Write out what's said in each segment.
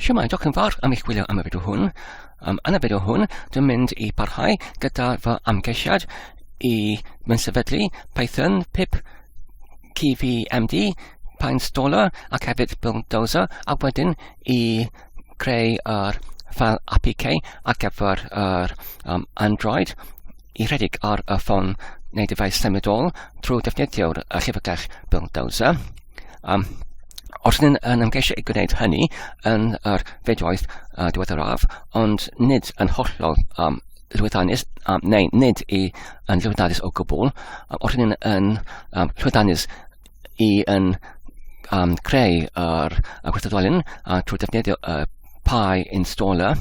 Shwmae, diolch yn fawr am eich gwylio am y fideo hwn. Um, yn y fideo hwn, dwi'n mynd i parhau gyda fy amgeisiad i mynd sefydlu Python, pip, KVMD, PyInstaller ac hefyd Bulldozer, a wedyn i creu yr ffael APK ar gyfer yr um, Android i rhedeg ar y ffôn neu dyfais symudol trwy defnyddio'r llyfrgell Bulldozer. Um, os ni'n yn ymgeisio i gwneud hynny yn yr fideoedd uh, diweddaraf, ond nid yn hollol um, llwyddiannus, um, neu nid i yn llwyddiannus o gwbl, um, os ni'n yn um, llwyddiannus i yn um, creu yr y gweithredolion uh, trwy defnyddio y Pi installer,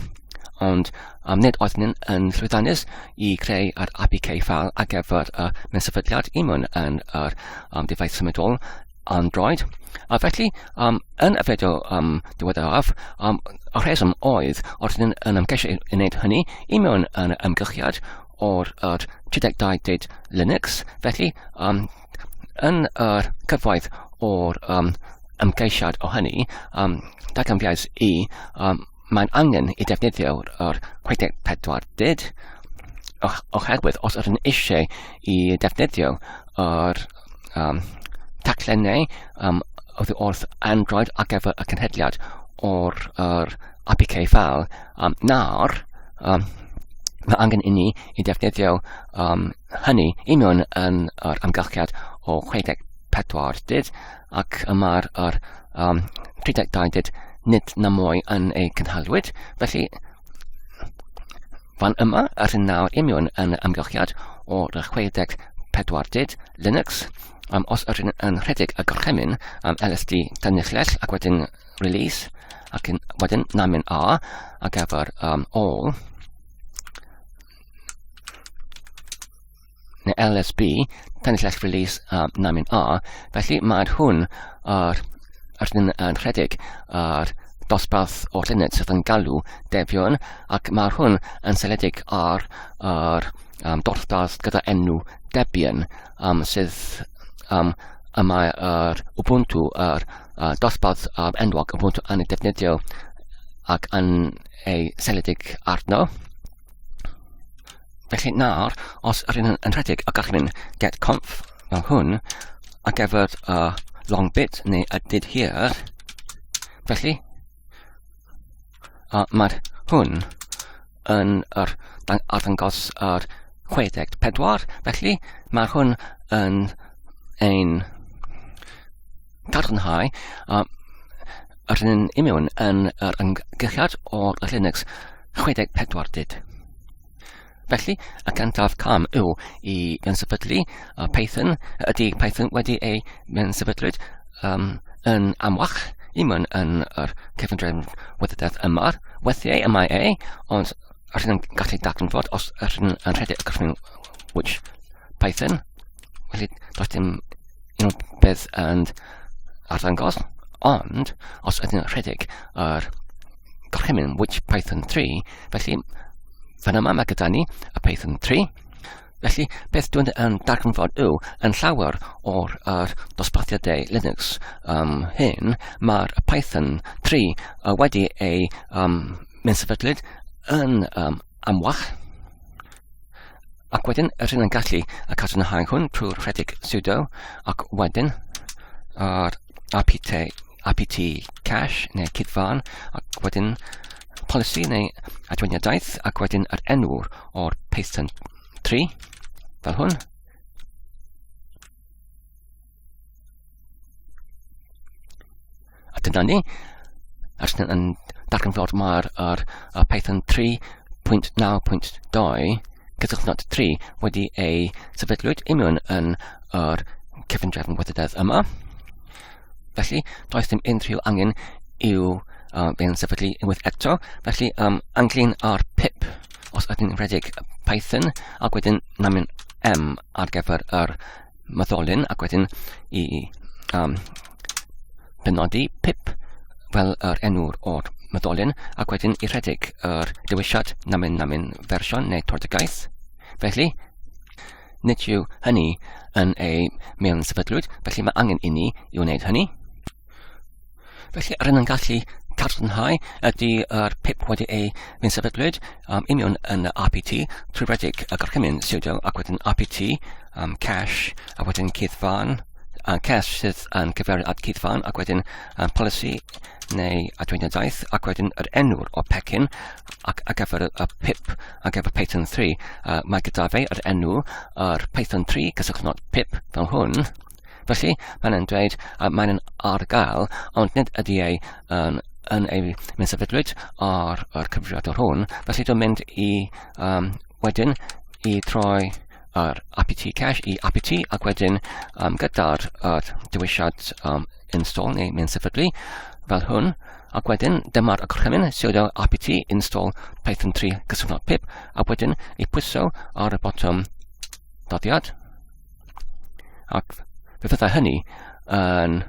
ond um, nid oedd yn, yn llwyddiannus i creu yr APK file ar gyfer y uh, mewn i mewn yn yr um, defaith symudol Android. A felly, um, yn y fideo um, diweddaraf, um, y rheswm oedd wrth yn, yn ymgeisio i wneud hynny i mewn yn ymgylchiad o'r yr 32 Linux. Felly, um, yn yr cyfoeth o'r um, ymgeisiad o hynny, um, darganfuais i, um, mae'n angen i defnyddio'r yr 64 did, oherwydd os ydyn eisiau i defnyddio yr um, taclennau um, oddi wrth Android ar gyfer y cenhedliad o'r yr APK file, um, nawr um, mae angen i ni i defnyddio um, hynny i mewn yn yr amgylchiad o 64 dyd ac y mae'r yr, um, 32 dyd nid na mwy yn ei cynhalwyd. Felly, fan yma, yr hyn nawr i mewn yn y amgylchiad o'r 64 dyd Linux, um, os yr hyn yn rhedeg y gorchymyn um, LSD dynnyllell ac wedyn release ac yn, wedyn namin A ar gyfer um, all neu LSB, penllell release um, namin A, felly mae'r hwn ar, ar yn, yn rhedeg ar dosbarth o'r Linux sydd yn galw Debian ac mae'r hwn yn seiliedig ar yr um, dosbarth gyda enw Debian um, sydd um, y mae'r Ubuntu, yr uh, dosbarth um, enwog Ubuntu yn ei defnyddio ac yn ei seiliedig arno. Felly nawr, os yr un yn rhedeg y gallu mynd get conf fel hwn ar gyfer y long bit neu y did here, felly uh, mae'r hwn yn yr arddangos yr 64, felly mae hwn yn ein cadarnhau uh, yr un imiwn yn yr ymgylchiad o'r Linux 64 dyd. Felly, y cyntaf cam yw i gyn-sefydlu uh, Python. Ydy Python wedi ei gyn-sefydlwyd um, yn amlach i mewn yn yr cefndrefn wybodaeth yma. Weithiau y mae e, ond rydyn yn gallu darganfod os rydyn yn rhedeg y cyfrwng which Python. Felly, does dim unrhyw beth yn arddangos, ond os ydyn nhw'n rhedeg yr gorchymyn which Python 3, felly fan yma mae gyda ni y Python 3. Felly, beth dwi'n yn darganfod yw, yn llawer o'r er dosbarthiadau Linux um, hyn, mae'r Python 3 uh, wedi ei um, mynd sefydlyd yn um, amlach. Ac wedyn, rydyn yn gallu y cadarnhau hwn trwy'r rhedeg sudo, ac wedyn yr apt, apt cache neu cydfan, ac wedyn polisi neu adweniadaeth, ac wedyn yr enw o'r Python 3, fel hwn. A dyna ni. As yn, yn darganfod mae'r yr, y Python 3.9.2 cysylltnod 3 wedi ei sefydlwyd i mewn yn yr cyfundrefn wybodaeth yma. Felly, does dim unrhyw angen i'w uh, fe'n sefydlu unwaith eto. Felly, um, ynglyn â'r pip, os ydyn rhedeg Python, ac wedyn namin M ar gyfer yr maddolyn ac wedyn i um, benodi pip fel yr enw'r o'r maddolyn ac wedyn i rhedeg yr dewisiad namyn namyn fersiwn neu tordigaeth. Felly, nid yw hynny yn ei mewn sefydlwyd, felly mae angen i ni i wneud hynny. Felly, rydyn yn gallu cadarnhau ydy yr pip wedi ei mynd sefydlwyd union yn y RPT trwy redeg y gorchymyn sudo ac wedyn RPT cache a wedyn cuddfan cache sydd yn cyfeirio at cuddfan ac wedyn policy neu adweiniadaeth ac wedyn yr enw'r o pecyn ac ar gyfer y pip ar gyfer Python 3 mae gyda fe yr enw yr Python 3 cysylltnod pip fel hwn. Felly, mae'n yn dweud, mae'n yn ar gael, ond nid ydy ei yn, yn ei mynd sefydlwyd ar yr cyfrifiadur hwn. Felly dwi'n mynd i wedyn i troi yr apt cache i apt ac wedyn gyda'r yr dewisiad install neu mynd sefydlu fel hwn ac wedyn dyma'r gorchymyn sudo apt install python 3 cysylltnod pip ac wedyn i pwyso ar y botwm doddiad ac fe fyddai hynny yn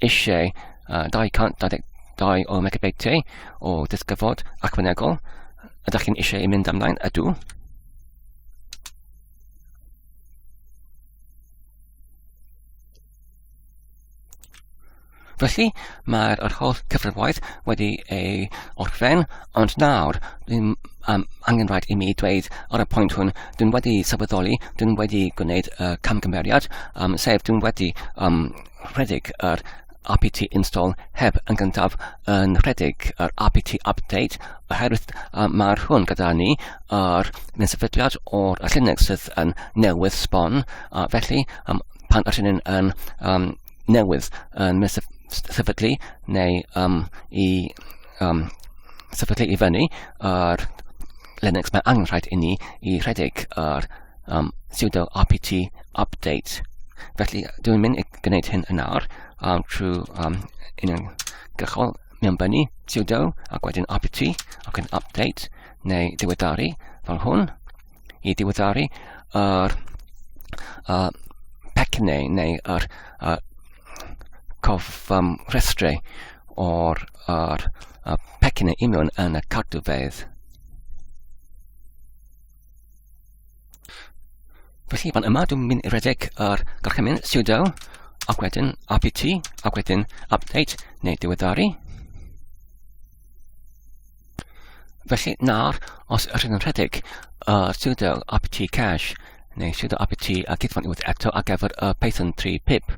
eisiau 222 o megabytiau o ddisgyfod ychwanegol. Ydych chi'n eisiau i mynd ymlaen? Ydw. Felly, mae'r yr holl cyfrifwaith wedi ei orffen, ond nawr, dwi'n angen rhaid i mi dweud ar y pwynt hwn, dwi'n wedi sylweddoli, dwi'n wedi gwneud y camgymeriad, sef dwi'n wedi rhedeg yr apt install heb yn gyntaf yn rhedeg yr apt update, oherwydd mae'r hwn gyda ni yr sefydliad o'r Linux sydd yn newydd sbon, felly pan ydyn ni'n yn newydd yn sefydlu neu i sefydlu i fyny yr Linux, mae angen rhaid i ni i rhedeg yr sudo apt update. Felly dwi'n mynd i gwneud hyn yn awr trwy uniongyrchol mewnbynnu sudo ac wedyn apt ac yn update neu diweddaru fel hwn i diweddaru yr pecynnau neu yr cof rhestrau o'r yr, pecynnau union yn y cadwfeydd. Felly, fan yma, dwi'n mynd i redeg yr gorchymyn sudo ac wedyn apt ac wedyn update neu diweddaru. Felly nawr, os ydych yn rhedeg y sudo apt cache neu sudo apt a gydfan unwaith eto ar gyfer y Python 3 pip.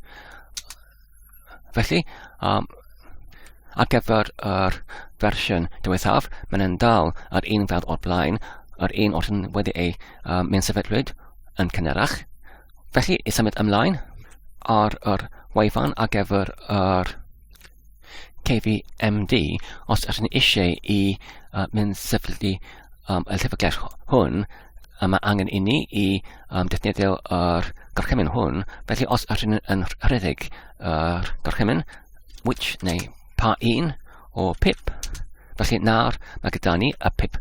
Felly, ar gyfer yr fersiwn diwethaf, mae'n yn dal yr un fel o'r blaen, yr un oedd yn wedi ei mynd sefydlwyd yn cynharach. Felly, i symud ymlaen ar yr wefan ar gyfer yr KVMD, os ydyn ni eisiau i mynd sefydlu y llyfrgell hwn, mae angen i ni i defnyddio yr gorchymyn hwn. Felly os ydyn ni yn rhedeg yr gorchymyn, which neu pa un o pip, felly nawr mae gyda ni y pip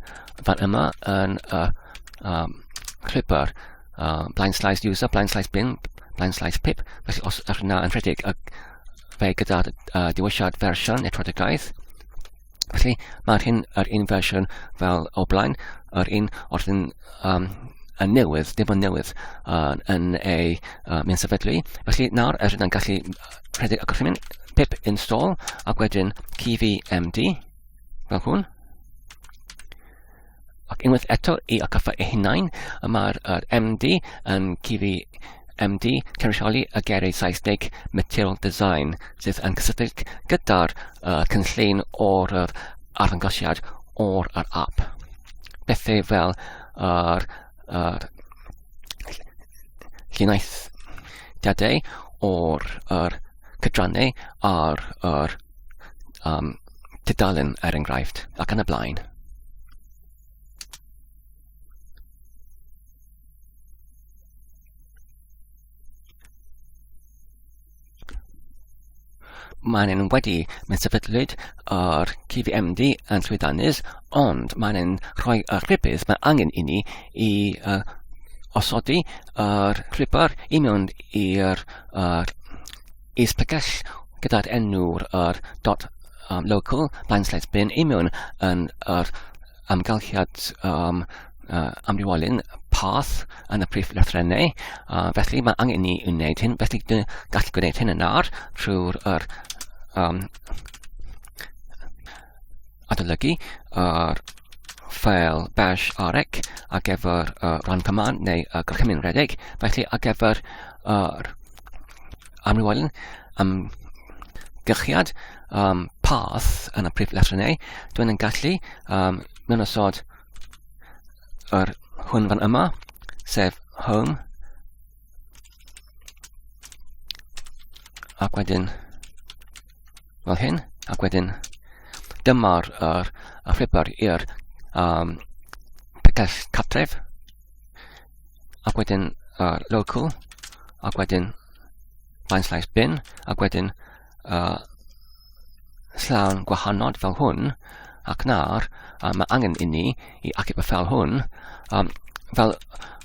fan yma yn y llwybr blind slice user, blind slice bin, blind slice pip. Felly os ydyn ni yn rhedeg y fe gyda'r diwysiad fersiwn neu troedigaeth. Felly mae'r hyn yr un fersiwn fel o blaen, yr un wrth yn, yn newydd, dim ond newydd yn ei mynd sefydlu. Felly nawr yr hyn yn gallu rhedeg y gorchymyn pip install ac wedyn kvmd fel hwn. Ac unwaith eto i atgoffa eu hunain, y mae'r yr MD yn cyfi MD cynrychioli y geiriau Saesneg Material Design sydd yn cysylltu gyda'r cynllun o'r yr arddangosiad o'r yr app. Bethau fel yr, yr lluniaethiadau o'r yr cydrannau ar yr tudalen er enghraifft ac yn y blaen. Maen nhw wedi mynd sefydlwyd yr KVMD yn llwyddiannus, ond maen nhw'n rhoi y rhybudd mae angen i ni i osodi yr llwybr i mewn i'r is-pregell gyda'r enw'r yr dot local blaenslaes bin i mewn yn yr amgylchiad amrywiolyn path yn y prif lythrennau. Felly mae angen i ni wneud hyn, felly dwi'n gallu gwneud hyn yn nawr trwy'r yr, adolygu yr ffeil bash rec ar gyfer y rhan command neu y gorchymyn rhedeg. Felly ar gyfer yr amrywiolyn amgylchiad um, path yn y prif llythrennau, dwi'n yn gallu um, mewn osod yr hwn fan yma, sef home, ac wedyn fel hyn, ac wedyn dyma'r yr, y llwybr i'r um, pegell cartref, ac wedyn uh, local, ac wedyn line slash bin, ac wedyn uh, llawn gwahanol fel hwn, ac nawr uh, mae angen i ni i achub y ffeil hwn, um, fel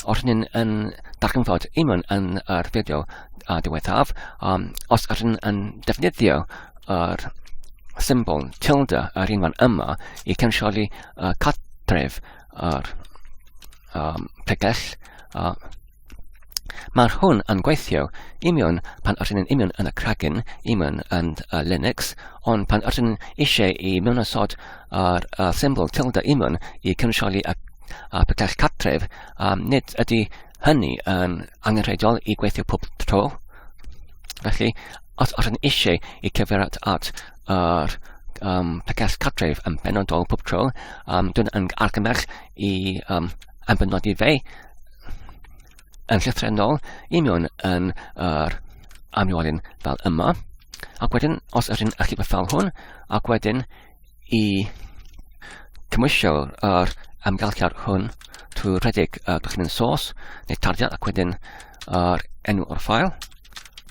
os ni'n yn darganfod unwaith yn yr fideo uh, diwethaf, um, os ydyn yn defnyddio yr symbol tilde yr unwan yma i cynrychioli uh, cartref yr um, pregell, uh, Mae'r hwn yn gweithio union pan ydyn ni'n union yn y cragen, union yn uh, Linux, ond pan ydyn ni eisiau i mewnosod yr uh, symbol tilde union i cynrychioli y, y pethau cartref, um, nid ydy hynny yn angenrheidiol i gweithio pob tro. Felly, os ydyn ni eisiau i cyfeiriad at yr um, pregeth cartref yn benodol pob tro, um, dwi'n yn argymell i um, ambenodi fe yn llythrennol i mewn yn yr amniolyn fel yma. Ac wedyn, os ydyn achub y ffel hwn, ac wedyn i cymwysio yr amgylchiad hwn trwy rhedeg y gorchymyn source neu tarddiad ac wedyn yr enw o'r ffael,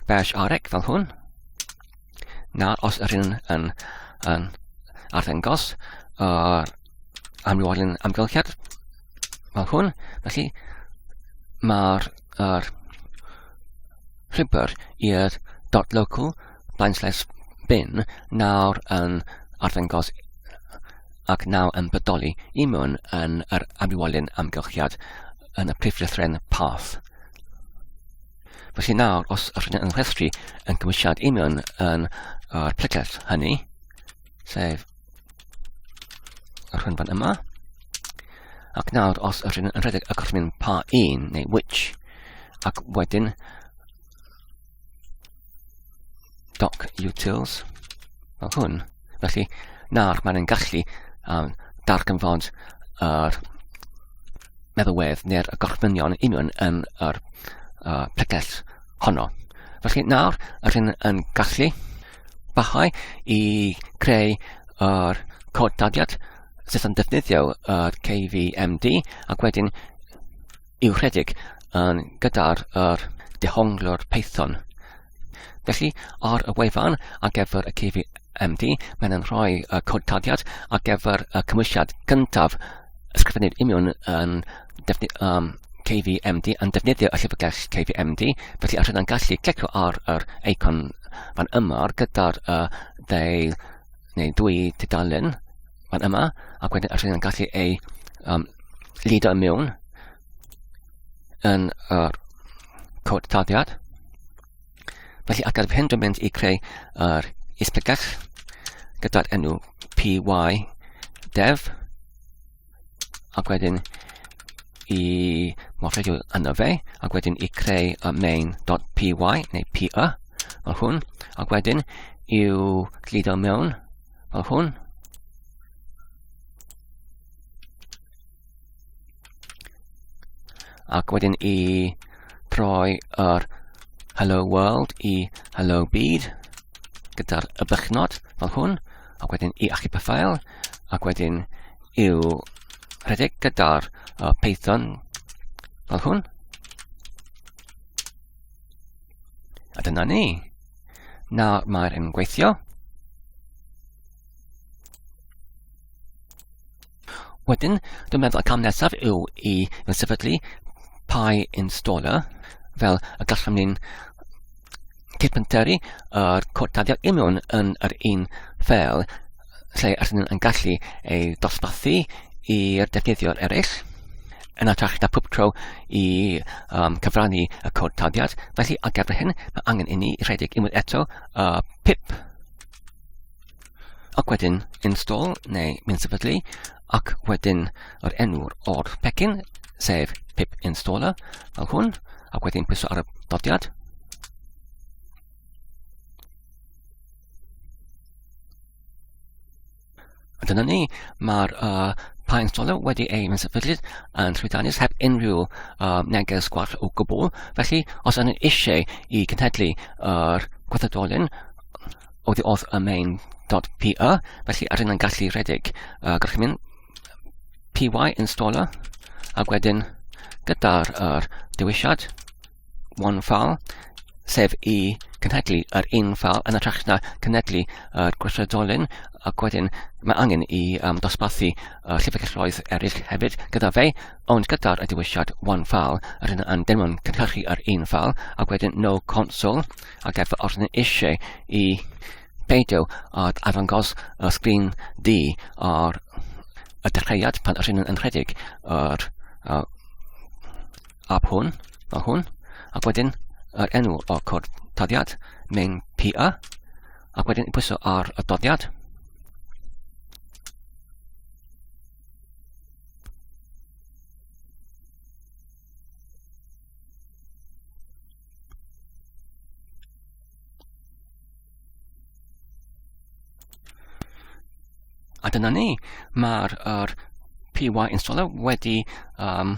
bash rec fel hwn. Nawr, os ydyn yn, yn arddangos yr amrywiolyn amgylchiad fel hwn. Felly mae'r er llwybr i'r .local blaenslaes bin nawr yn arddangos ac nawr yn bodoli i mewn yn yr amrywiolyn amgylchiad yn y prif lythrennau path. Felly nawr, os ydych yn rhestru yn cymwysiad i mewn yn yr pregeth hynny, sef yr hwn fan yma. Ac nawr, os ydyn yn rhedeg y gorchymyn pa un, neu which, ac wedyn doc utils, fel hwn. Felly, nawr mae'n gallu um, darganfod yr meddalwedd neu'r gorchmynion union yn yr uh, pregeth honno. Felly nawr, rydyn yn gallu parhau i creu yr cod taddiad sydd yn defnyddio yr KVMD ac wedyn i'w rhedeg yn gyda'r yr dehonglwr Python. Felly, ar y wefan ar gyfer y KVMD, mae'n yn rhoi y cod taddiad ar gyfer y cymwysiad gyntaf ysgrifennu union yn defny, um, KVMD yn defnyddio y llyfrgell KVMD, felly rydyn yn gallu clicio ar yr eicon fan yma gyda'r uh, ddeil neu dwy tudalen fan yma, ac wedyn rydyn yn gallu ei um, lido i mewn yn yr cod taddiad. Felly ar gyfer hyn dwi'n mynd i creu yr isbygell gyda'r enw py dev ac wedyn i morffedio yno fe, ac wedyn i creu y main.py neu py fel hwn, ac wedyn i'w gludo mewn fel hwn. Ac wedyn i troi yr hello world i hello byd gyda'r ybychnod fel hwn, ac wedyn i achub y ffael, ac wedyn i'w rhedeg gyda'r uh, Python fel hwn. A dyna ni. Nawr mae'r yn gweithio. Wedyn, dwi'n meddwl y cam nesaf yw i sefydlu PyInstaller fel y gallwn ni'n cydbenteri yr cod taddiad union yn yr un ffeil lle ydyn yn gallu ei dosbarthu i'r defnyddiwr eraill yn hytrach na pob tro i um, cyfrannu y cod taddiad. Felly ar gyfer hyn, mae angen i ni rhedeg unwaith eto uh, pip. Ac wedyn install neu mynd sefydlu ac wedyn yr enw o'r pecyn sef pip installer fel hwn ac wedyn pwyso ar y dodiad. A dyna ni, mae'r pa installer wedi ei sefydlu yn llwyddiannus heb unrhyw neges gwall o gwbl. Felly, os ydyn eisiau i cenhedlu yr gweithredolyn oddi wrth y main.py, felly ydyn yn gallu rhedeg gorchymyn py installer ac wedyn gyda'r er dewisiad one file, sef i cenhedlu yr un ffeil yn hytrach na cenhedlu yr gweithredolyn ac wedyn mae angen i um, dosbarthu uh, llyfrgelloedd eraill hefyd gyda fe, ond gyda'r dewisiad one file, yr hyn yn dim ond cynhyrchu yr un ffeil ac wedyn no console ac efo os ydyn eisiau i beidio â arddangos y sgrin D ar y dechreuad pan ydyn yn rhedeg yr uh, app hwn, fel hwn, ac wedyn yr enw o'r cod taddiad, main PA, ac wedyn pwyso ar y doddiad. A dyna ni, mae'r er PY installer wedi um,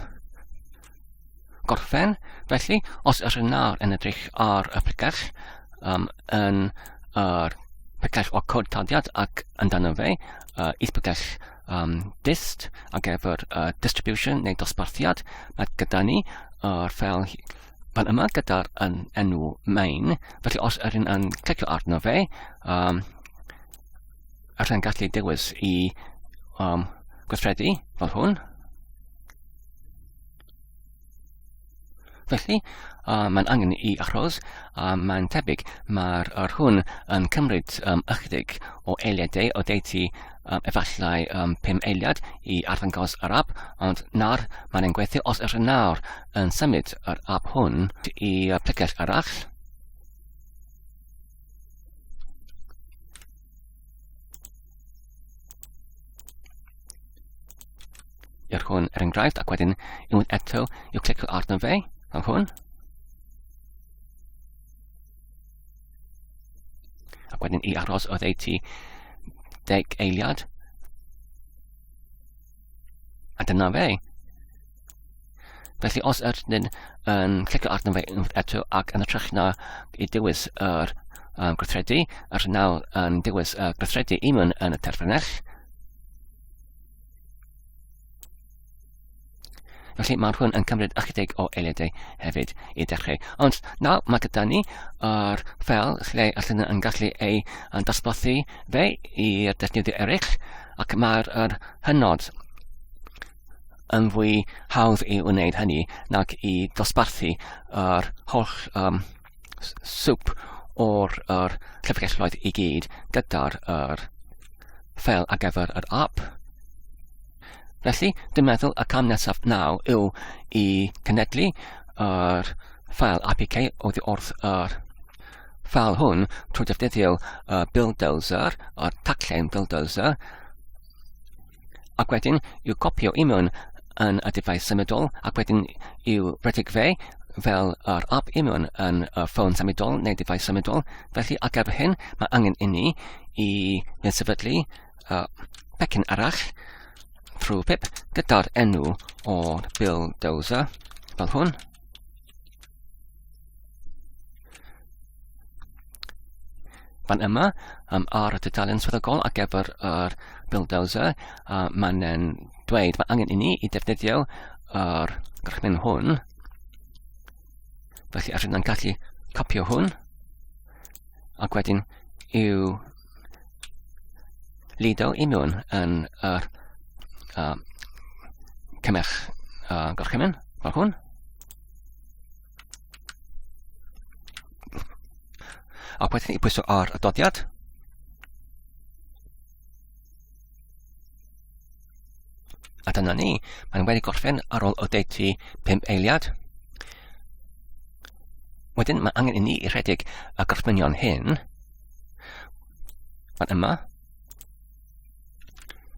gorffen. Felly, os ydych chi'n nawr yn edrych ar y pregell um, yn yr pregell o cod taddiad ac yn dan fe, uh, is-pregell um, dist ar gyfer uh, distribution neu dosbarthiad, mae gyda ni yr uh, ffeil fan yma gyda'r yn enw main, felly os ydyn yn clicio arno fe, um, allan gallu dewis i um, gweithredu fel hwn. Felly, uh, mae'n angen i achos, uh, mae'n tebyg mae'r er hwn yn cymryd um, ychydig o eiliadau o deutu um, efallai um, 5 eiliad i arddangos yr app, ond nawr mae'n ein gweithio os ydych nawr yn symud yr app hwn i pregell arall. I'r hwn er enghraifft, ac wedyn unwaith eto i'w clicio arno fe, fel hwn. Ac wedyn i aros oddeutu 10 eiliad. A dyna fe. Felly os ydyn yn clicio arno fe unwaith eto ac yn hytrach na i dewis yr um, gweithredu, yr nawr yn dewis y gweithredu i mewn yn y terfynell. Felly mae'r hwn yn cymryd ychydig o eiliadau hefyd i dechrau. Ond nawr mae gyda ni yr ffeil lle allan yn gallu ei dosbarthu fe i'r defnyddwyr eraill ac mae'r yr hynod yn fwy hawdd i wneud hynny nag i dosbarthu yr holl um, swp o'r yr llyfrgelloedd i gyd gyda'r yr ffeil ar gyfer yr app. Felly, dwi'n meddwl y cam nesaf nawr yw i cenedlu yr ffeil APK oddi wrth yr ffeil hwn trwy defnyddio y bulldozer, y taclen bulldozer, ac wedyn i'w copio i mewn yn y dyfais symudol ac wedyn i'w redeg fe fel yr app i mewn yn y ffôn symudol neu dyfais symudol. Felly ar gyfer hyn mae angen i ni i sefydlu uh, pecyn arall trwy pip gyda'r enw o'r bulldozer fel hwn. Fan yma, um, ar y tudalen swyddogol ar gyfer yr bulldozer, uh, mae'n dweud mae angen i ni i defnyddio yr gorchymyn hwn. Felly, allwn ni'n gallu copio hwn, ac wedyn i'w lido i mewn yn yr uh, cymell uh, gorchymyn, fel hwn. Ac wedyn i pwyso ar y doddiad. A dyna ni, mae'n wedi gorffen ar ôl oddeutu 5 eiliad. Wedyn mae angen i ni i rhedeg y gorchmynion hyn. Fan yma.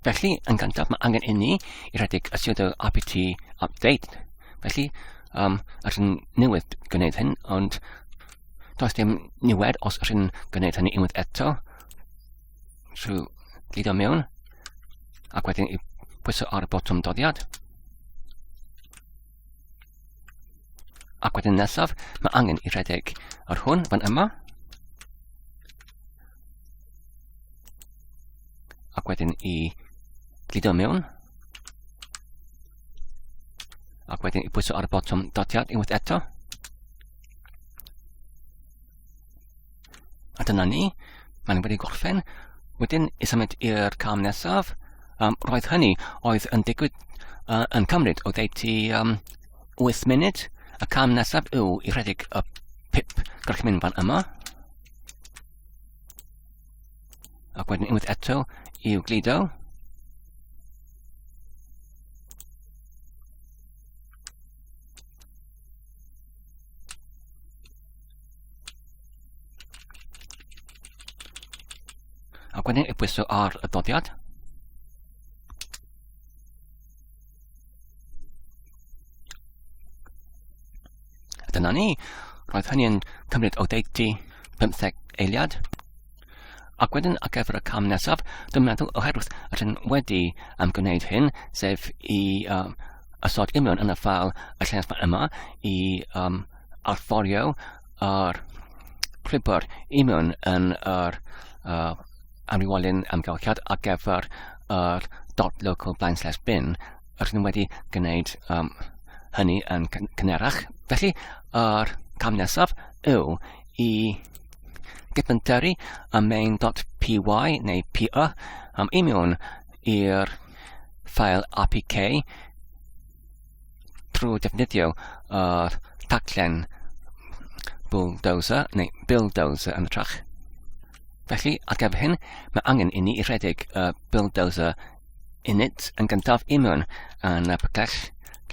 Felly, yn gyntaf, mae angen inni i redeg y sudo apt update. Felly, um, rydyn newydd gwneud hyn, ond does dim niwed os rydyn gwneud hynny unwaith eto. Trwy gludo mewn, ac wedyn i pwyso ar y botwm doddiad. Ac wedyn nesaf, mae angen i redeg yr hwn fan yma. Ac wedyn i gludo mewn. Ac wedyn i pwyso ar y botwm dodiad unwaith eto. A dyna ni, mae'n wedi gorffen. Wedyn, i symud i'r cam nesaf, roedd hynny oedd yn digwydd yn cymryd oddeutu 8 munud. Y cam nesaf yw i rhedeg y pip gorchymyn fan yma. Ac wedyn unwaith eto i'w gludo. Ac wedyn i bwyso ar y doddiad. A dyna ni. Roedd hynny yn cymryd oddeutu 15 eiliad. Ac wedyn ar gyfer y cam nesaf, dwi'n meddwl oherwydd rydyn wedi am gwneud hyn, sef i ysod union yn y ffeil y llinell yma i allforio yr llwybr union yn yr amrywiolyn amgylchiad ar gyfer yr dot local blaen slash bin, rydyn wedi gwneud hynny yn cynharach. Felly, yr cam nesaf yw i gyfynteri y main.py neu py i mewn i'r ffael APK trwy defnyddio yr taglen bulldozer neu bulldozer yn ytrach. Felly, ar gyfer hyn, mae angen i ni i rhedeg y bulldozer init yn gyntaf i mewn yn y pecell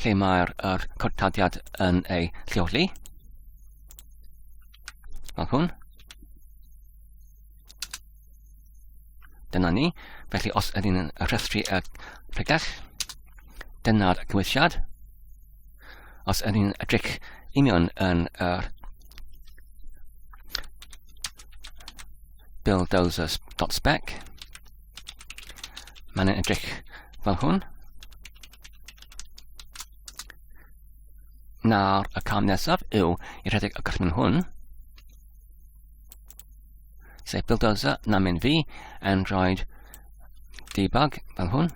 lle mae'r er cortadiad yn ei lleoli. Fel hwn. Dyna ni. Felly os ydyn ni'n rhestru y pregell, dyna'r cymwysiad. Os ydyn ni'n edrych union yn yr bulldozers.spec, mae'n edrych fel hwn. Nawr y cam nesaf yw i rhedeg y gorchymyn hwn, sef bulldozer namin fi, Android debug fel hwn.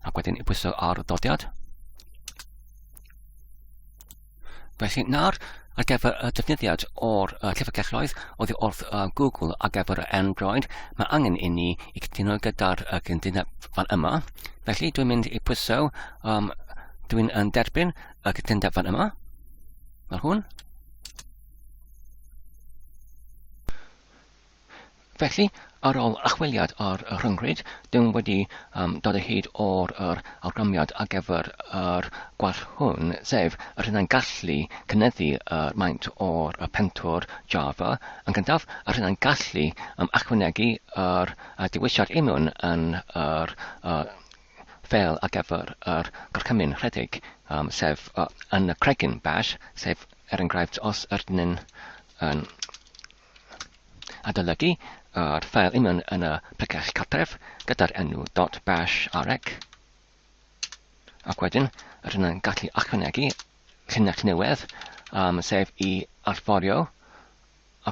Ac wedyn i pwyso ar y dodiad. Felly nawr, ar gyfer y defnyddiad o'r llyfrgelloedd oddi wrth Google ar gyfer Android, mae angen i ni i cytuno gyda'r cytundeb fan yma. Felly dwi'n mynd i pwyso, dwi'n yn derbyn y cytundeb fan yma, fel hwn. Felly, ar ôl archwiliad ar y rhyngrwyd, dyn wedi um, dod o hyd o'r yr awgrymiad ar gyfer yr gwall hwn, sef yr hynna'n gallu cynyddu yr maint o'r y pentwr Java. Yn gyntaf, yr hynna'n gallu ychwanegu yr dewisiad union yn yr ffeil ar gyfer yr gorchymyn rhedeg, sef yn y cregyn bash, sef er enghraifft os ydyn ni'n yn adolygu yr ffeil union yn y pregell cartref gyda'r enw .bash rec ac wedyn rydyn yn gallu ychwanegu llinell newydd sef i allforio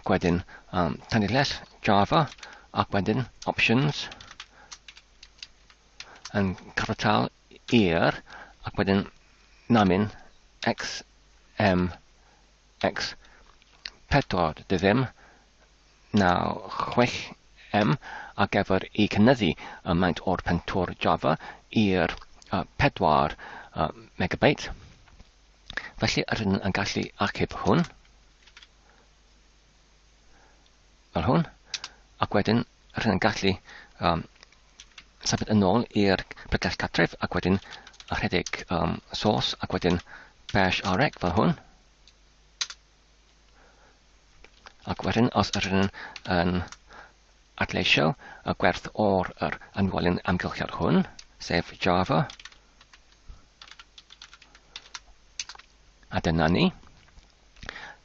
ac wedyn tanlinell Java ac wedyn options yn capital i'r ac wedyn namin x m X 4 dy ddim 9 6 M ar gyfer i cynyddu y maint o'r pentwr Java i'r 4 megabyte. Felly rydyn yn gallu archif hwn fel hwn ac wedyn rydyn yn gallu symud yn ôl i'r pregell cartref ac wedyn rhedeg source ac wedyn bash rec fel hwn. Ac wedyn, os ydyn yn adleisio y gwerth o'r yr anwylyn amgylchiad hwn, sef Java. A dyna ni.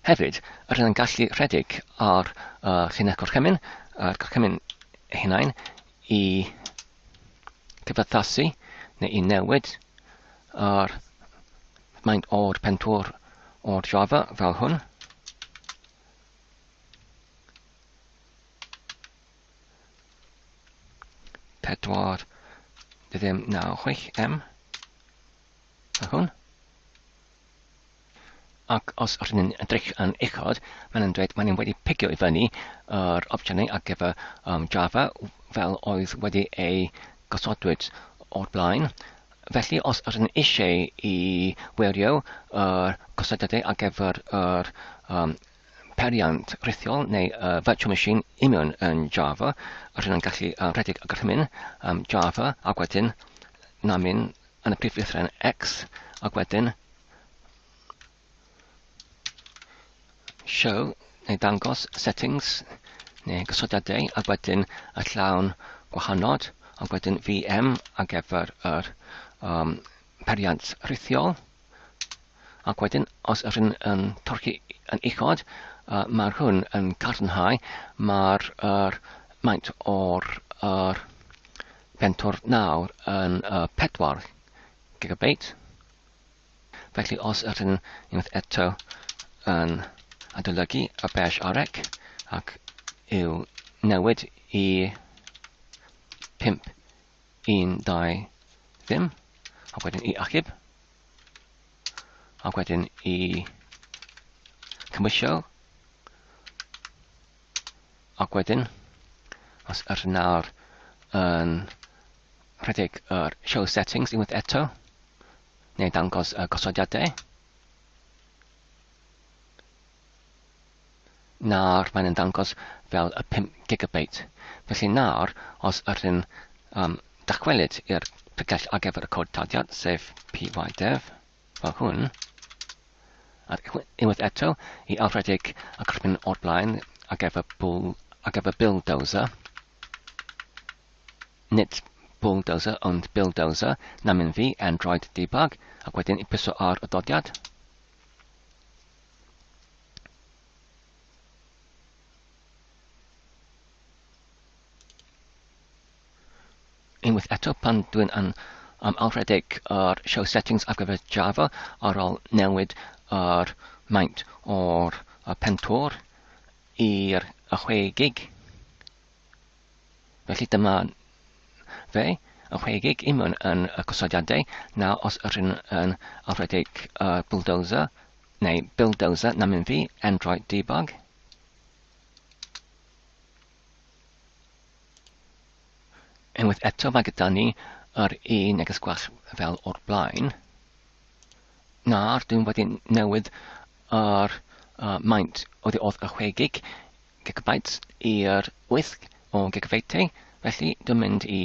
Hefyd, rydyn yn gallu rhedeg ar y llinell gorchymyn, yr gorchymyn hunain, i cyfathasu neu i newid yr maint o'r pentwr o'r Java fel hwn. 4 ddim 9 6 M fel hwn. Ac os rydyn ni'n edrych yn uchod, maen nhw'n dweud maen nhw wedi pigio i fyny yr opsiynau ar gyfer um, Java fel oedd wedi ei gosodwyd o'r blaen. Felly, os ydyn ni eisiau i wirio yr gosodiadau ar gyfer yr um, periant rhithiol neu uh, virtual machine union yn Java, rydyn ni'n gallu uh, rhedeg y gorchymyn um, Java ac wedyn namin yn y prif lythrennau X ac wedyn show neu dangos settings neu gosodiadau ac wedyn y llawn gwahanod ac wedyn VM ar gyfer yr um, periant rhithiol ac wedyn os ydyn yn torchi yn uchod uh, mae'r hwn yn cadarnhau mae'r er, maint o'r er, pentwr nawr yn uh, 4 gigabyte. Felly os ydyn unwaith eto yn adolygu y bash arec ac i'w newid i 5, 1, 2, ddim, ac wedyn i achub, ac wedyn i cymwysio, ac wedyn os ydyn nawr yn rhedeg yr show settings unwaith eto, neu dangos y gosodiadau. Nawr mae'n ymddangos fel y 5 gigabyte. Felly nawr, os ydyn um, dychwelyd i'r pregell ar gyfer y cod taddiad, sef pydev, fel hwn, ac unwaith eto i alrhedeg y gorchymyn o'r blaen ar gyfer, bull, ar gyfer bulldozer, Nid bulldozer ond buildozer, namyn fi, Android debug, ac wedyn i pwyso ar y dodiad. Unwaith eto, pan dwi'n an, um, alrhedeg yr show settings ar gyfer Java ar ôl newid yr maint o'r pentwr i'r 6 gig, Felly dyma fe, y 6 gig union yn y gosodiadau. Nawr os ydyn yn alrhedeg y bulldozer, neu bulldozer na mynd fi, Android debug. Unwaith eto mae gyda ni yr un neges gwall fel o'r blaen. Nawr dwi'n wedi newid yr uh, maint oddi wrth y 6 gig gigabytes i'r 8 o gigafeitiau, felly dwi'n mynd i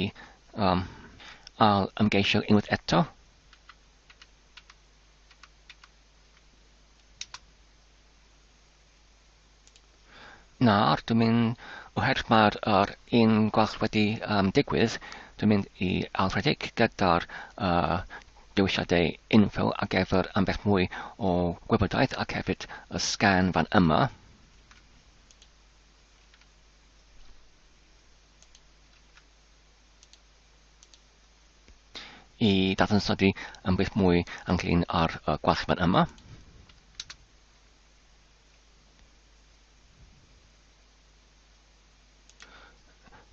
um, ail ymgeisio unwaith eto. Nawr, dwi'n mynd, oherwydd mae'r er un gwallt wedi um, digwydd, dwi'n mynd i alrhedeg gyda'r uh, dewisiadau info ar gyfer ambell mwy o gwybodaeth ac hefyd y sgan fan yma. I dadansoddi yn beth mwy ynglyn â'r gwall fan yma.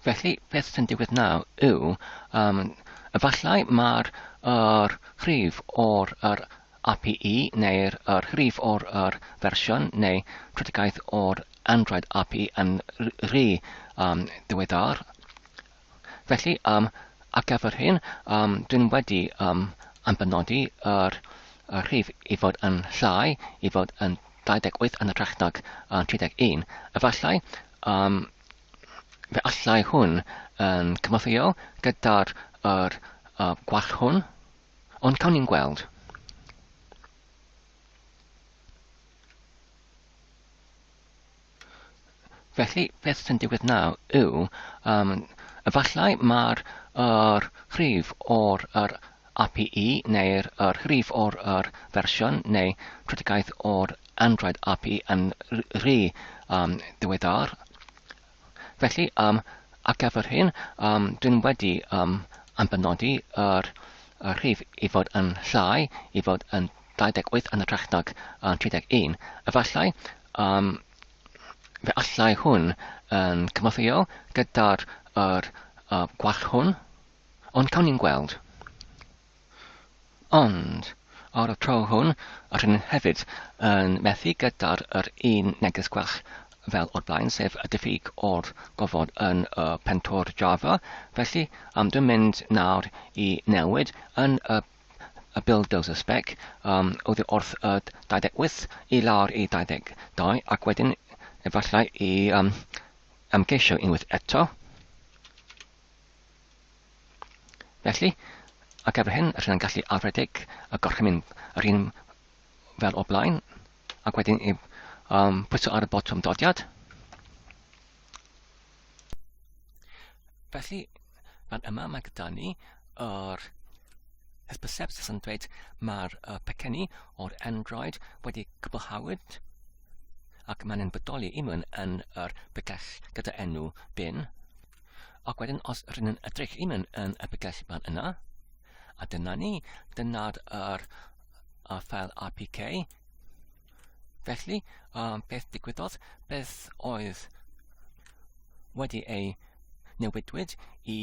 Felly, beth sy'n digwydd nawr yw, um, efallai mae'r er rhif o'r er API neu'r yr rhif o'r yr fersiwn neu strategaeth o'r Android API yn rhy um, ddiweddar. Felly, um, ar gyfer hyn, um, dwi'n wedi um, ambenodi yr, yr rhif i fod yn llai, i fod yn 28 yn hytrach nag uh, 31. Efallai, um, fe allai hwn yn cynorthwyo gyda'r yr, uh, gwall hwn. Ond cawn ni'n gweld. Felly, beth sy'n digwydd nawr yw, um, efallai mae'r yr rhif o'r yr API neu'r yr rhif o'r yr fersiwn neu strategaeth o'r Android API yn rhy um, ddiweddar. Felly, um, ar gyfer hyn, um, dwi'n wedi um, ambenodi yr, yr rhif i fod yn llai, i fod yn 28 yn hytrach nag 31. Efallai, um, Fe allai hwn yn cymorthwyo gyda'r yr uh, gwall hwn, ond cawn ni'n gweld. Ond, ar y tro hwn, rydyn ni hefyd yn methu gyda'r yr un neges gwell fel o'r blaen, sef y diffyg o'r gofod yn y pentwr Java. Felly, um, dwi'n mynd nawr i newid yn y y bulldozer spec um, oddi wrth y 28 i lawr i 22 ac wedyn efallai i um, ymgeisio unwaith eto. Felly, ar gyfer hyn, rydyn ni'n gallu arfredeg y gorchymyn yr un fel o'r blaen, ac wedyn i um, pwyso ar y botwm dodiad. Felly, fan yma mae gyda ni yr hysbyseb sy'n dweud mae'r uh, pecenni o'r Android wedi cwblhawyd ac mae'n yn bodoli i mewn yn yr pegell gyda enw bin. Ac wedyn os rydyn yn edrych i mewn yn y pegell fan yna, a dyna ni, dyna'r yr, y ffael APK. Felly, um, beth digwyddodd, beth oedd wedi ei newidwyd i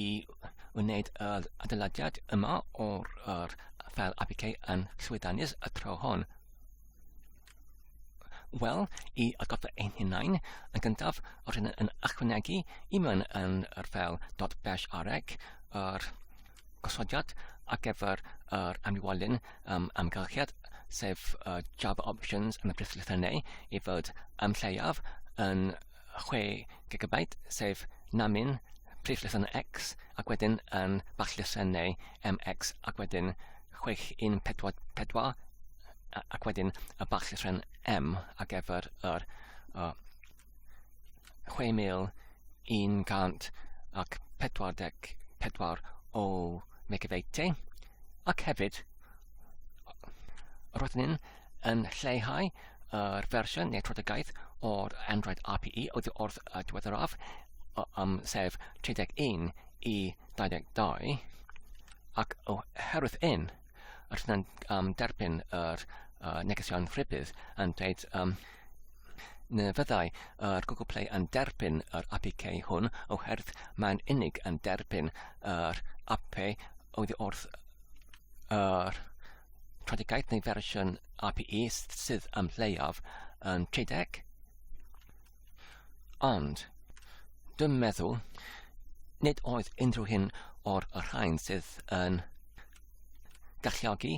wneud yr adeiladiad yma o'r yr ffeil APK yn llwyddiannus y tro hon? Wel, i atgoffa ein hunain, yn gyntaf, rydyn yn ychwanegu i mewn yn yr ffeil .bash.rec yr gosodiad ar gyfer yr amrywiolyn um, amgylchiad, sef uh, Java Options yn y prif lythrennau i fod am lleiaf yn 6 GB, sef namin prif lythrennau X, ac wedyn yn bach lythrennau MX, ac wedyn 6144, ac wedyn y bach llythren M ar gyfer yr uh, 6144 o megabeitau, ac hefyd roeddwn ni'n yn lleihau yr fersiwn neu trodegaeth o'r Android RPE oddi wrth y diweddaraf, um, sef 31 i 22, ac oherwydd un, rydyn ni'n um, derbyn yr uh, negesion rhybudd yn dweud um, na fyddai yr Google Play yn derbyn yr APK hwn oherwydd mae'n unig yn derbyn yr APK oddi wrth yr trodigaeth neu fersiwn APE sydd am lleiaf yn 30. Ond, dwi'n meddwl, nid oedd unrhyw hyn o'r rhain sydd yn galluogi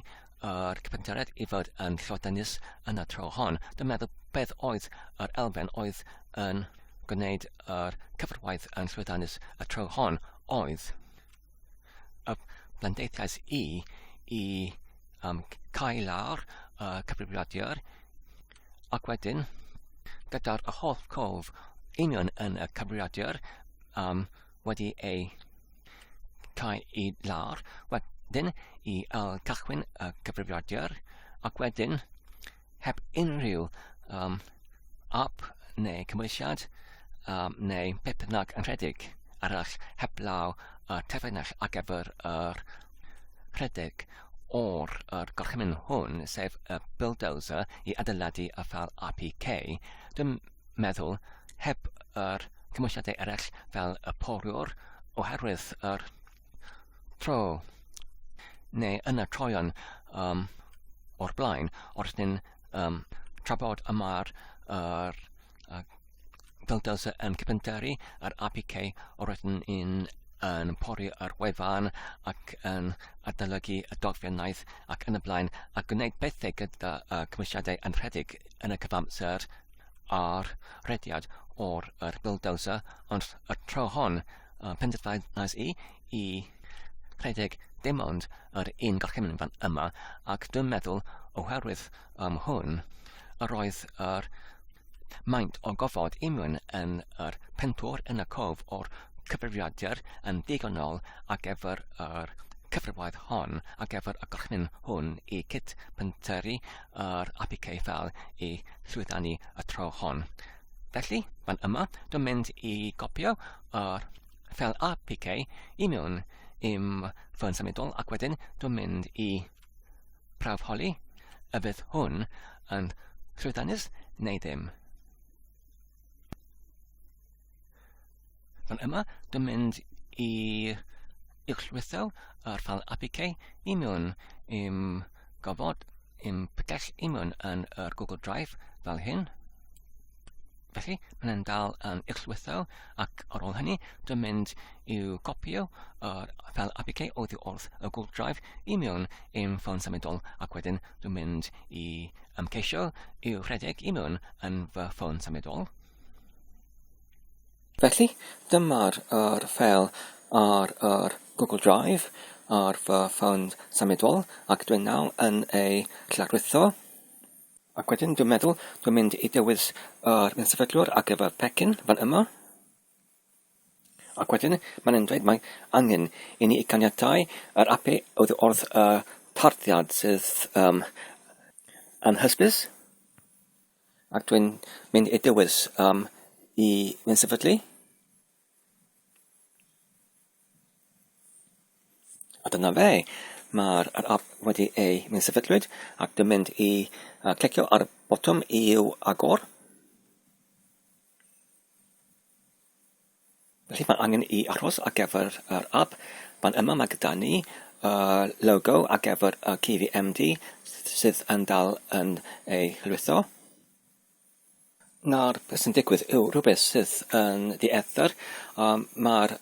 yr cyfynteriad i fod yn llwyddiannus yn y tro hon. Dwi'n meddwl beth oedd yr elfen oedd yn gwneud yr cyfarwaith yn llwyddiannus y tro hon oedd y blendeithiais i i um, cael lawr y cyfrifiadur ac wedyn gyda'r holl cof union yn y cyfrifiadur um, wedi ei cael i lawr, wedyn i ail cychwyn y cyfrifiadur ac wedyn heb unrhyw um, app neu cymwysiad um, neu beth bynnag yn rhedeg arall heblaw y terfynell ar gyfer yr rhedeg o'r yr gorchymyn hwn, sef y bulldozer i adeiladu y ffeil APK. Dwi'n meddwl heb yr cymwysiadau eraill fel y poriwr oherwydd yr tro neu yn y troion um, o'r blaen wrth ni'n um, trafod y mae'r yr, uh, bulldozer yn cyfyngderu yr APK o'r wedyn un yn pori yr wefan ac yn adolygu y dogfennaeth ac yn y blaen a gwneud pethau gyda uh, cymwysiadau yn rhedeg yn y cyfamser a'r rhediad o'r yr bulldozer, ond y tro hon, uh, penderfynais i i rhedeg dim ond yr un gorchymyn fan yma, ac dwi'n meddwl oherwydd um, hwn, yr oedd yr maint o gofod union yn yr pentwr yn y cof o'r cyfrifiadur yn ddigonol ar gyfer yr cyfrifiad hon ar gyfer y gorchymyn hwn i cyd-bentyrru yr APK ffeil i llwyddiannu y tro hon. Felly, fan yma, dwi'n mynd i gopio yr ffeil APK i mewn i'm ffôn symudol ac wedyn dwi'n mynd i prawf holi y fydd hwn yn llwyddiannus neu ddim. Fan yma, dwi'n mynd i uwchlwytho yr ffeil APK i mewn i'm gofod, i'm pregell i mewn yn yr Google Drive fel hyn. Felly, mae'n dal yn uwchlwytho ac ar ôl hynny, dwi'n mynd i'w copio yr ffeil APK oddi wrth y Google Drive i mewn i'm ffôn symudol ac wedyn dwi'n mynd i ymgeisio i'w rhedeg i mewn yn fy ffôn symudol. Felly, dyma'r yr ffeil ar yr Google Drive ar fy ffôn symudol ac dwi'n nawr yn ei lawrlwytho. Ac wedyn dwi'n meddwl dwi'n mynd i dewis yr sefydlwr ar gyfer pecyn fan yma. Ac wedyn mae'n yn dweud mae angen i ni caniatáu yr API oddi wrth y tarddiad sydd um, anhysbys. Ac dwi'n mynd i dewis um, i mynd sefydlu. A dyna fe. Mae'r yr app wedi ei mynd sefydlwyd ac dwi'n mynd i clicio ar y botwm i'w agor. Felly mae angen i aros ar gyfer yr app. Fan yma mae gyda ni y logo ar gyfer y KivyMD sydd yn dal yn ei llwytho. Nawr, beth sy'n digwydd yw rhywbeth sydd yn dieithr. Um, mae'r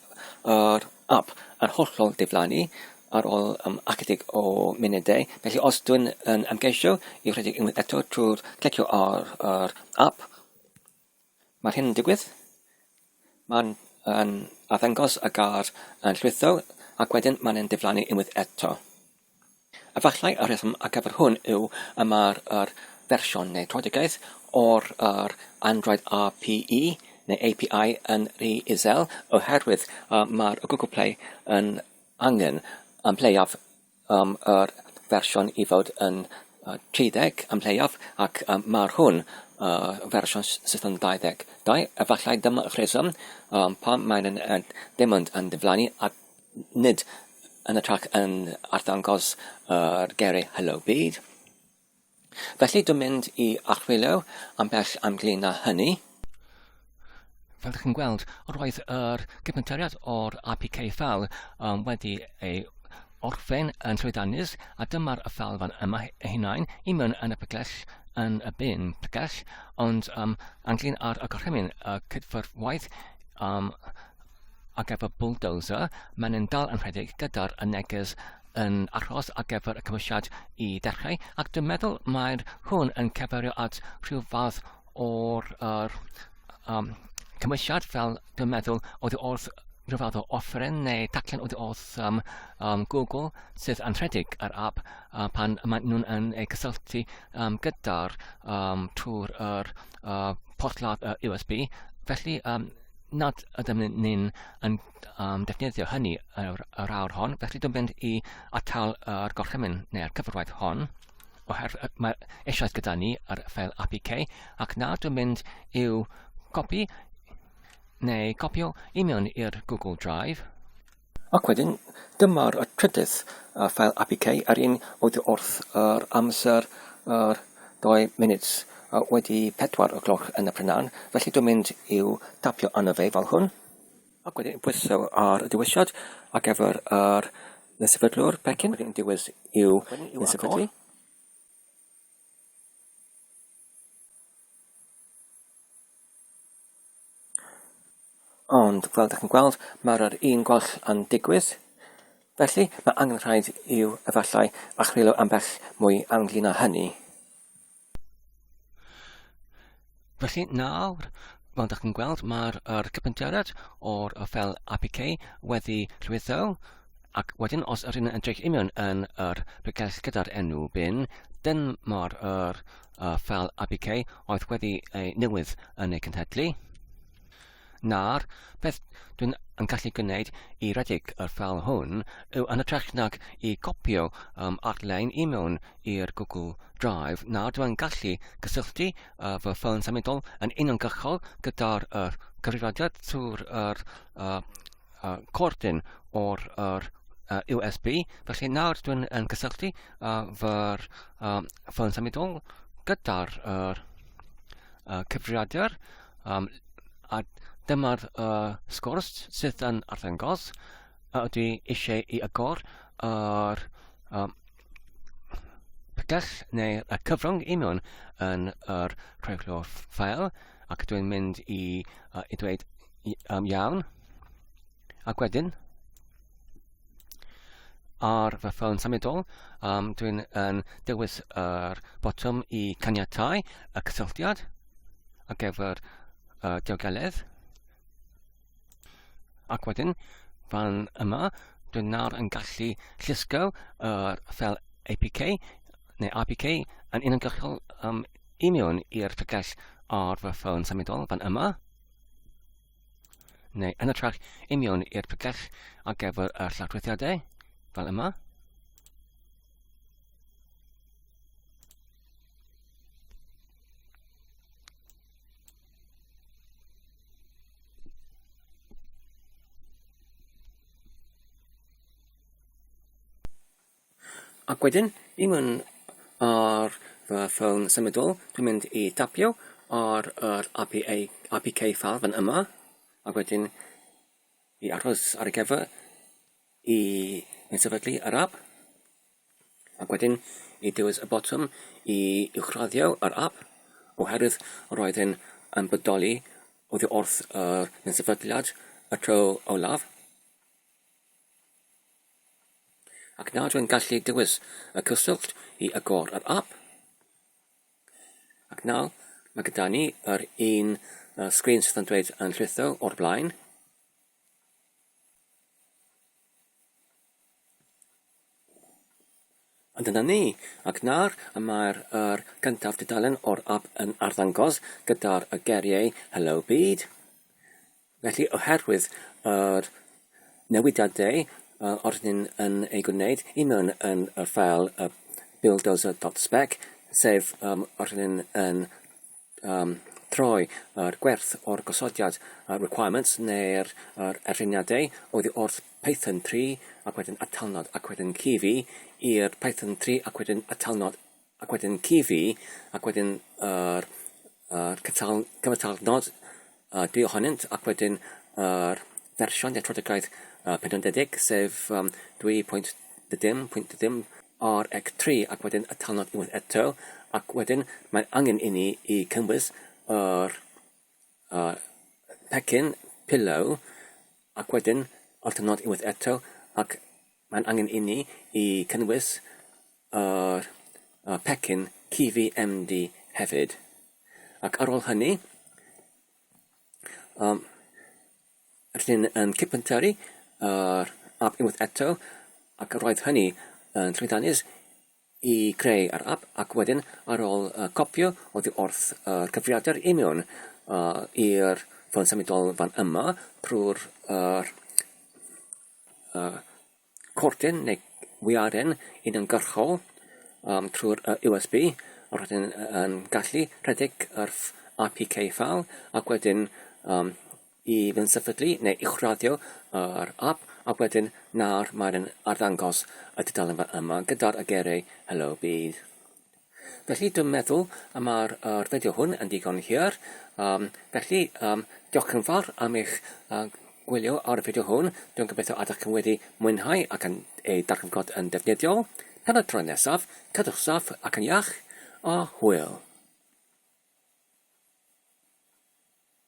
yr app yn hollol diflannu ar ôl um, ychydig o munudau. Felly os dwi'n yn ymgeisio i rhedeg unwaith eto trwy'r clicio ar yr app, Mae'r hyn yn digwydd. Mae'n yn arddangos y gair yn llwytho ac wedyn mae'n yn diflannu unwaith eto. Efallai y rheswm ar gyfer hwn yw y mae'r yr fersiwn neu tröedigaeth o'r yr Android RPE neu API yn rhy isel oherwydd uh, mae'r Google Play yn angen yn lleiaf um, yr fersiwn i fod yn uh, 30 am lleiaf ac um, mae'r hwn uh, fersiwn sydd yn 22. Efallai dyma rheswm um, pam mae'n uh, dim ond yn diflannu a nid yn ytrach yn arddangos yr uh, geiriau Hello Byd. Felly dwi'n mynd i archwilio ambell ynglyn â hynny. Fel ydych chi'n gweld, roedd yr cyfnodiad o'r APK ffeil um, wedi ei orffen yn llwyddiannus a dyma'r ffeil fan yma ei hunain i mewn yn y pregell yn y bin pregell, ond um, ynglyn â'r gorchymyn y cydffurfwaith um, ar gyfer bulldozer, mae'n yn dal yn rhedeg gyda'r neges yn aros ar gyfer y cymwysiad i ddechrau, ac dwi'n meddwl mae'r hwn yn cyfeirio at rhyw fath o'r er, um, cymwysiad fel dwi'n meddwl oedd wrth rhyw fath o offeren neu taclen oedd wrth um, um, Google sydd yn rhedeg yr app uh, pan maen nhw'n yn ei cysylltu um, gyda'r um, trwy'r er, uh, porthladd uh, USB. Felly, um, nad ydym ni'n yn um, defnyddio hynny yr, yr awr hon, felly dwi'n mynd i atal yr gorchymyn neu'r cyfarwaith hon, oherwydd mae eisoes gyda ni yr ffeil APK, ac nawr dwi'n mynd i'w copi neu copio i mewn i'r Google Drive. Ac wedyn, dyma'r trydydd ffeil APK, yr un oddi wrth yr amser yr 2 munud wedi 4 o gloch yn y prynhawn, felly dwi'n mynd i'w tapio arno fe fel hwn. Ac wedyn pwyso ar y dewisiad ar gyfer yr sefydlwr pecyn, wedyn dewis i'w sefydlu. Ond, fel ydych chi'n gweld, mae'r yr un gwall yn digwydd. Felly, mae angen rhaid i'w efallai archwilio ambell mwy ynglyn â hynny. Felly nawr, fel ydych chi'n gweld, mae'r yr cypentiad o'r ffeil APK wedi llwyddo. Ac wedyn os ydyn yn edrych union yn yr pregell gyda'r enw bin, dyma'r yr uh, ffeil APK oedd wedi ei newydd yn ei cynhedlu. Nawr, beth dwi'n yn gallu gwneud i redeg y ffeil hwn yw yn hytrach nag i gopio um, ar-lein i mewn i'r Google Drive, nawr dwi'n gallu cysylltu uh, fy ffôn symudol yn uniongyrchol gyda'r uh, cyfrifiadur trwy'r uh, uh, cordyn o'r yr, uh, USB. Felly nawr dwi'n yn cysylltu uh, fy uh, ffôn symudol gyda'r uh, uh, cyfrifiadur um, a dyma'r uh, sgwrs sydd yn arddangos a ydw i eisiau i agor yr um, pegell neu y cyfrwng i mewn yn yr rheolwr ffael ac dwi'n mynd i, uh, i dweud um, iawn. Ac wedyn, ar fy ffôn symudol, um, dwi'n yn dewis yr botwm i caniatau y cysylltiad ar gyfer uh, diogeledd. Ac wedyn, fan yma, dwi'n nawr yn gallu llusgo yr ffeil APK neu APK yn uniongyrchol um, i mewn i'r pregell ar fy ffôn symudol fan yma. Neu yn hytrach i mewn i'r pregell ar gyfer y lladwyddiadau, fel yma. Ac wedyn, i mewn ar fy ffôn symudol, dwi'n mynd i dapio ar yr APA, APK file fan yma, ac wedyn i aros ar y gyfer i sefydlu yr app, ac wedyn i dewis y botwm i uwchraddio yr app, oherwydd roedd yn yn bodoli oddi wrth yr sefydliad y tro olaf. Ac nawr dwi'n gallu dewis y cyswllt i agor yr app. Ac nawr mae gyda ni yr un uh, sgrin sydd yn dweud yn llwytho o'r blaen. A dyna ni! Ac nawr y mae'r yr gyntaf dudalen o'r app yn arddangos gyda'r y geiriau Hello Byd. Felly, oherwydd yr newidiadau uh, oeddwn yn ei gwneud i mewn yn y ffeil uh, buildozer.spec, sef um, oeddwn yn um, troi yr gwerth o'r gosodiad uh, requirements neu'r yr erlyniadau oddi wrth Python 3 ac wedyn atalnod ac wedyn CV i'r Python 3 ac wedyn atalnod ac wedyn CV ac wedyn yr yr cytal cyfatalnod uh, dwy ohonynt ac wedyn yr fersiwn neu troedigaeth uh, penodedig sef um, 2.dim.dim RX3 ac wedyn y talnod unwaith eto ac wedyn mae angen i ni i cynnwys yr uh, pecyn pillow ac wedyn alternod unwaith eto ac mae'n angen i ni i cynnwys yr uh, pecyn KiwiMD hefyd. Ac ar ôl hynny, um, rydyn yn cipynteri yr app unwaith eto ac roedd hynny yn llwyddiannus i greu yr app ac wedyn ar ôl uh, copio oddi wrth yr uh, cyfrifiadur i mewn uh, i'r ffôn symudol fan yma trwy'r uh, uh, cordyn neu wiaren uniongyrchol um, trwy'r uh, USB a rydyn yn gallu rhedeg yr APK file ac wedyn um, i fy sefydlu neu uwchraddio yr app ac wedyn nawr mae'n arddangos y tudalen yma gyda'r geiriau Hello Byd. Felly dwi'n meddwl y mae'r yr fideo hwn yn digon hir. Um, felly, um, diolch yn fawr am eich uh, gwylio ar y fideo hwn. Dwi'n gobeithio ydych chi wedi mwynhau ac yn ei darganfod yn defnyddiol. Tan y tro nesaf, cadwch saff ac yn iach, a hwyl.